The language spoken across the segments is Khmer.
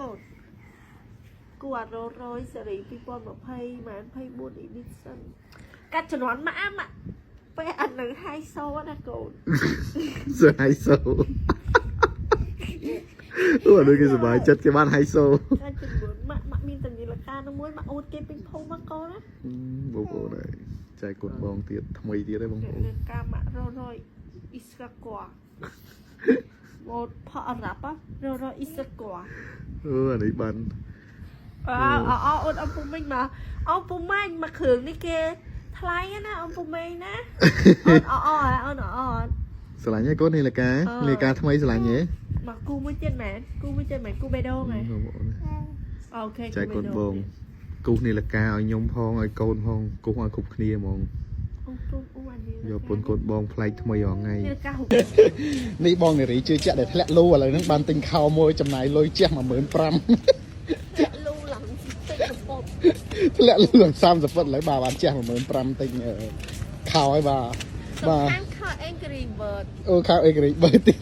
កូនគួរអាររយសេរី2020ម៉ាន24 edition កាត់ជំនាន់ម៉ាក់ម៉ាក់ពេលអានឹងហៃសូណាកូន សហៃសូអូអានេះគេសប្បាយចិត្តគេបានហៃសូ កាត់ជំនាន់ម៉ាក់ម៉ាក់មានតនីលកានោះមួយម៉ាក់អូតគេពេញភូមិមកកូនណា បងប្អូនហើយចែកកូនបងទៀតថ្មីទៀតហើយបងប្អូន នាឡិកាម៉ាក់ររយអ៊ីស្កាកួមកផអារ៉ាប់ររយអ៊ីស្កាកួ អឺអានេះបាន អើអអូនអំពូមីងមកអំពូម៉ាញ់មកគ្រឿងនេះគេថ្លៃណាអំពូមីងណាអូនអអអូនអអ ស្រឡាញ់ហើយកូននេះលកានេះកាថ្មីស្រឡាញ់ហ៎ មកគូមួយទៀតមែនគូមួយទៀតមែនគូបេដូងហ៎ បងប្អូន អូខេ ចែកកូនបងគូសនេះលកាឲ្យខ្ញុំផងឲ្យកូនផងគូសឲ្យគ្រប់គ្នាហ្មង អូកូនអូអានេះ យកពន្ធកូនបងប្លែកថ្មីរាល់ថ្ងៃ នេះកាហុក នេះបងនារីជឿជាក់ដែលធ្លាក់លូឥឡូវហ្នឹងបានទិញខោមួយចំណាយលុយជះ15000 ចាក់លូឡើងតិចកពប់ ធ្លាក់លូឡើង30ហ្វិតឥឡូវបាទបានជះ15000ទិញខោហើយបាទបាទ ខាងខោ Angry Bird អូខោអេក្រីបើទៀត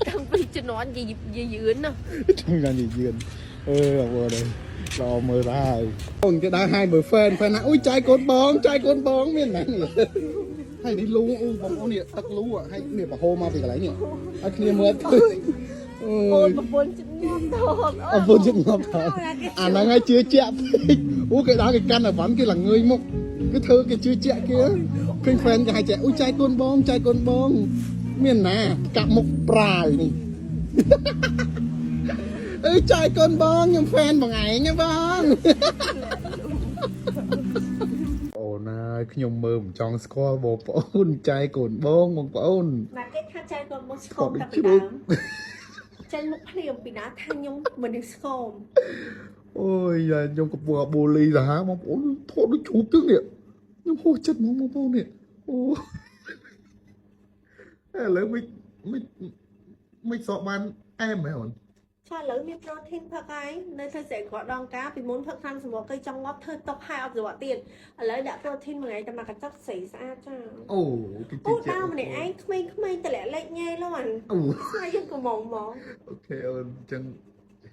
តាំងពីជំនាន់យាយយឿនណា ចង់យ៉ាងយឿនអឺអរអើយល្អមើលហើយអូនគេដើរហាយមើល fan fan ណាអុយចាយកូនបងចាយកូនបងមានណាហើយនេះលូអូបងប្អូននេះទឹកលូហើយនេះបហូរមកពីកន្លែងនេះឲ្យគ្នាមើលឃើញអូ អូ យ នប្រពន្ធចិត្តងាប់ថត អពូជិតងាប់ថតអាហ្នឹងហើយជឿជាក់ពេកអូគេដើរគេកាន់អវ៉ាន់គេឡើងងើយមុខគេធ្វើគេជឿជាក់គេឃើញ fan គេហៅចែអូចែកូនបងចែកូនបង មានណាកាក់មុខប្រាយនេះអើចែកូនបងខ្ញុំ fan បងឯងណាបងអូនហើយខ្ញុំមើលមិនចង់ស្គាល់បងប្អូនចែកូនបងបងប្អូន ណាគេថាចែកូនបងស្គមតែពីដើមចេញមុខភ្លាមពីណាថាខ្ញុំមនុស្សស្គម អូយយ៉ាខ្ញុំកំពុងអាបូលីសាហាវបងប្អូនថតដូចជ្រូកចឹងនេះខ្ញុំហួសចិត្តហ្មងបងប្អូននេះអូឥឡូវមិនមិនមិនសក់បានអែមហ៎អូន ចាឥឡូវមានប្រូតេអ៊ីនផឹកហើយនៅធ្វើស្រែក្រដងការពីមុនផឹកថ្នាំសម្រក់គេចង់ងាប់ធ្វើតុកហើយអត់សម្រក់ទៀតឥឡូវដាក់ប្រូតេអ៊ីនមួយថ្ងៃតែមួយកញ្ចប់ស្រីស្អាតចា អូគេ អូ ជឿជាក់ ដើរម្នាក់ឯងក្មេងៗតម្លាក់លេខញ៉ែលន់ អូ ស្អាតយើងក៏មកមក អូខេអូនអញ្ចឹង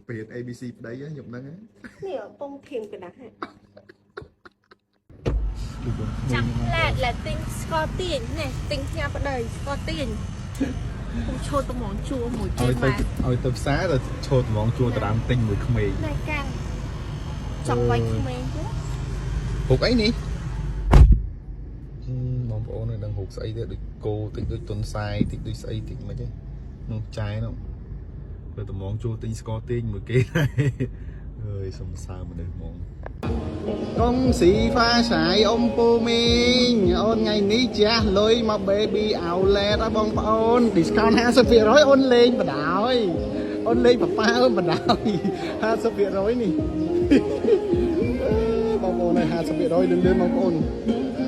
បរៀន ABC ប្តីហ៎ខ្ញុំហ្នឹងហ៎ នេះពងធៀមកណ្ដាស់ចាំផ្លែតលែទិញស្ករទាញនេះទិញផ្ញើប្តីស្ករទាញពងឈោតត្មងជួមួយគេ ឲ្យទៅ មក ឲ្យទៅផ្សារទៅឈរត្មងជួត្រាំទិញមួយក្មេង ណែកាំងចង់វាយក្មេងទេ ហូបអីនេះបងប្អូននៅដឹងហូបស្អីទេដូចគោតិចដូចទុនសាយតិចដូចស្អីតិចមិនទេនោះចាយនោះទៅត្មងជួទិញស្ករទាញមួយគេដែរអើយសំសើមនុស្សហ្មងកុំស៊ីហ្វាឆាយអ៊ំពូមីងអូនថ្ងៃនេះជះលុយមក baby outlet ហ៎បងប្អូន discount 50%អូនលេងបដ ாய் អូនលេងប៉ប៉ាអូនបដ ாய் 50%នេះ បងប្អូនហើយ50%លឿនលឿនបងប្អូន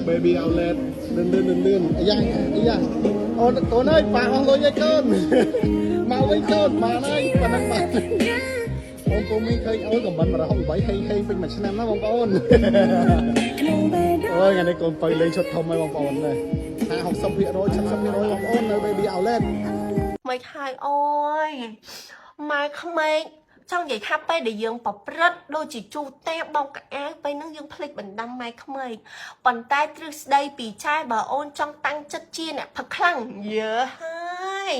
baby outlet លឿនលឿនលឿនលឿនអាយ៉ាអាយ៉ាអូនកូនអើយប៉ាអស់លុយហើយកូនមកវិញកូនបានហើយប៉ុណ្ណឹងបានបងប្អូនមានឃើញអូនកំបិន168ហេងហេងពេញមួយឆ្នាំណាបងប្អូនអូយថ្ងៃនេះកូនបើលេងឈុតធំហើយបងប្អូននេះ50 60% 70%បងប្អូននៅ baby outlet មិនហើយអូយម៉ែក្មេងចង់និយាយថាពេលដែលយើងប្រព្រឹត្តដូចជាជូរតាបោកកៅអៅពេលហ្នឹងយើងភ្លេចបណ្ដាំម៉ែក្មេងប៉ុន្តែទ្រឹស្ដីពីចែបើអូនចង់តាំងចិត្តជាអ្នកផឹកខ្លាំងយើហើយ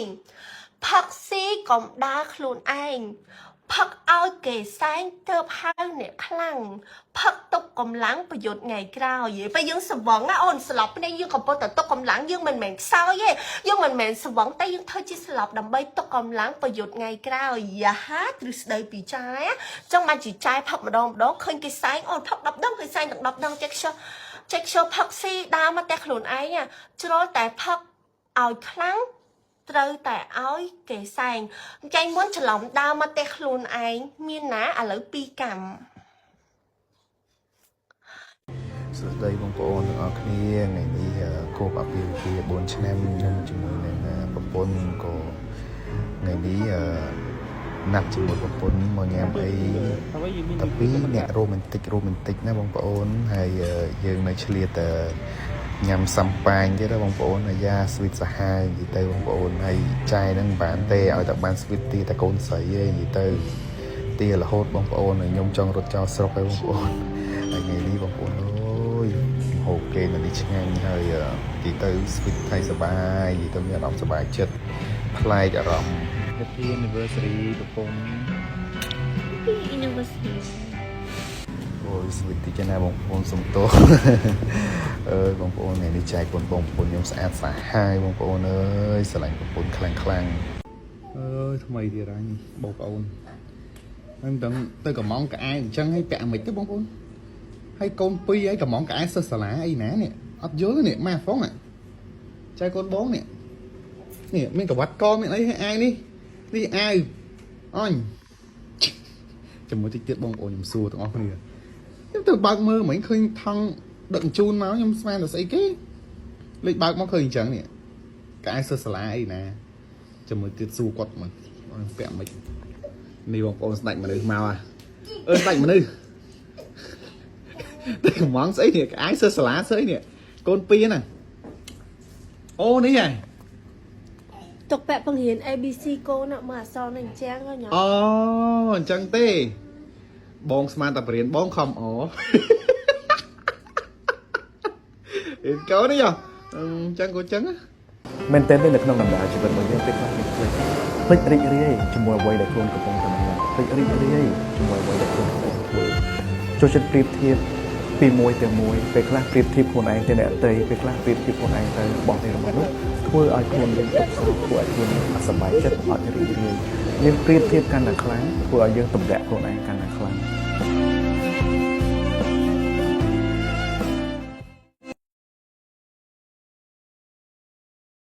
ផឹកស៊ីកុំដើរខ្លួនឯងផឹកឲ្យគេសែងទៅហៅអ្នកខ្លាំងផឹកទុកកម្លាំងប្រយុទ្ធថ្ងៃក្រោយយេពេលយើងស្វឹងណាអូនស្លាប់នេះយើងកំពុងតែទុកកម្លាំងយើងមិនមែនខ្សោយទេយើងមិនមែនស្វឹងតែយើងធ្វើជាស្លាប់ដើម្បីទុកកម្លាំងប្រយុទ្ធថ្ងៃក្រោយយ៉ាហាទ្រឹស្ដីពីចែចង់បានជាចែផឹកម្ដងម្ដងឃើញគេសែងអូនផឹក10ដងគេសែងទាំង10ដងចេះខ្ជិលចេះខ្ជិលផឹកស៊ីដើរមកតែខ្លួនឯងជ្រុលតែផឹកឲ្យខ្លាំងត្រូវតែឲ្យគេសែងចែងមុនច្រឡំដើរមកតែខ្លួនឯងមានណាឥឡូវពីរកម្ម សួស្តីបងប្អូនទាំងអស់គ្នាថ្ងៃនេះខួបអាពាហ៍ពិពាហ៍4ឆ្នាំខ្ញុំជាមួយនឹងប្រពន្ធក៏ថ្ងៃនេះណាត់ជាមួយប្រពន្ធមកញ៉ាំអីតែពីរអ្នករ៉ូមែនទិករ៉ូមែនទិកណាបងប្អូនហើយយើងនៅឆ្លៀត ញ៉ាំសំប៉ាញទៀតណាបងប្អូនអាយ៉ា sweet សាហាវនិយាយទៅបងប្អូនហើយចាយហ្នឹងមិនបានទេឲ្យតែបាន sweet ទីតែកូនស្រីឯងនិយាយទៅទីរហូតបងប្អូនហើយខ្ញុំចង់រត់ចោលស្រុកហើយបងប្អូនហើយថ្ងៃនេះបងប្អូនអើយហូបគេនៅនេះឆ្ងាញ់ហើយនិយាយទៅ sweet ថៃសបាយនិយាយទៅមានអារម្មណ៍សប្បាយចិត្តប្លែកអារម្មណ៍ Happy anniversary ប្រពន្ធ Happy anniversary. អូយ sweet តិចណាបងប្អូនសុំទោស អើយបងប្អូនថ្ងៃនេះចែកកូនបងប្អូនខ្ញុំស្អាតសាហាវបងប្អូនអើយស្រឡាញ់ប្រពន្ធខ្លាំងខ្លាំងអើយថ្មីទៀតហើយនេះបងប្អូនហើយមិនដឹងទៅកំងក្អែអញ្ចឹងឲ្យពាក់មិនទៅបងប្អូនហើយកូនពីរហើយកកំងក្អែសិស្សសាលាអីណានេះអត់យល់ទេនេះម៉ាហ្វុងចែកកូនបងនេះនេះមានកវ៉ាត់កមានអីឲ្យអាវនេះនេះអាវអញជាមួយតិចទៀតបងប្អូនខ្ញុំសួរទាំងអស់គ្នាខ្ញុំទៅបើកមើលមិញឃើញថង់ដឹកជញ្ជូនមកខ្ញុំស្មានតែស្អីគេលេខបើកមកឃើញអញ្ចឹងនេះកែសិស្សសាលាអីណាជាមួយទៀតសួរគាត់មកអញពាក់មិននេះបងប្អូនស្ដាច់មនុស្សមកហ่ะអឺស្ដាច់មនុស្សតែកំងស្អីនេះកែសិស្សសាលាស្អីនេះកូនពីរណាអូនេះហ៎ ទុកពាក់បង្រៀន ABC កូនណាមើលអក្សរនឹងអញ្ចឹងញ៉ាំ អូអញ្ចឹងទេ បងស្មានតែបរៀនបងខំអ អីកូននេះអញ្ចឹងក៏អញ្ចឹងណា មែនទែនទេនៅក្នុងដំណើរជីវិតរបស់យើងពេលខ្លះយើងភ្លេចភ្លេចរីករាយជាមួយអ្វីដែលខ្លួនកំពុងតែមានភ្លេចរីករាយជាមួយអ្វីដែលខ្លួនកំពុងធ្វើចូលចិត្តប្រៀបធៀបពីមួយទៅមួយពេលខ្លះប្រៀបធៀបខ្លួនឯងទៅអ្នកដទៃពេលខ្លះប្រៀបធៀបខ្លួនឯងទៅរបស់នេះរបស់នោះធ្វើឲ្យខ្លួនយើងទុក្ខសោកធ្វើឲ្យខ្លួនយើងអត់សប្បាយចិត្តអត់រីករាយយើងប្រៀបធៀបកាន់តែខ្លាំងធ្វើឲ្យយើងទម្លាក់ខ្លួនឯងកាន់តែខ្លាំង។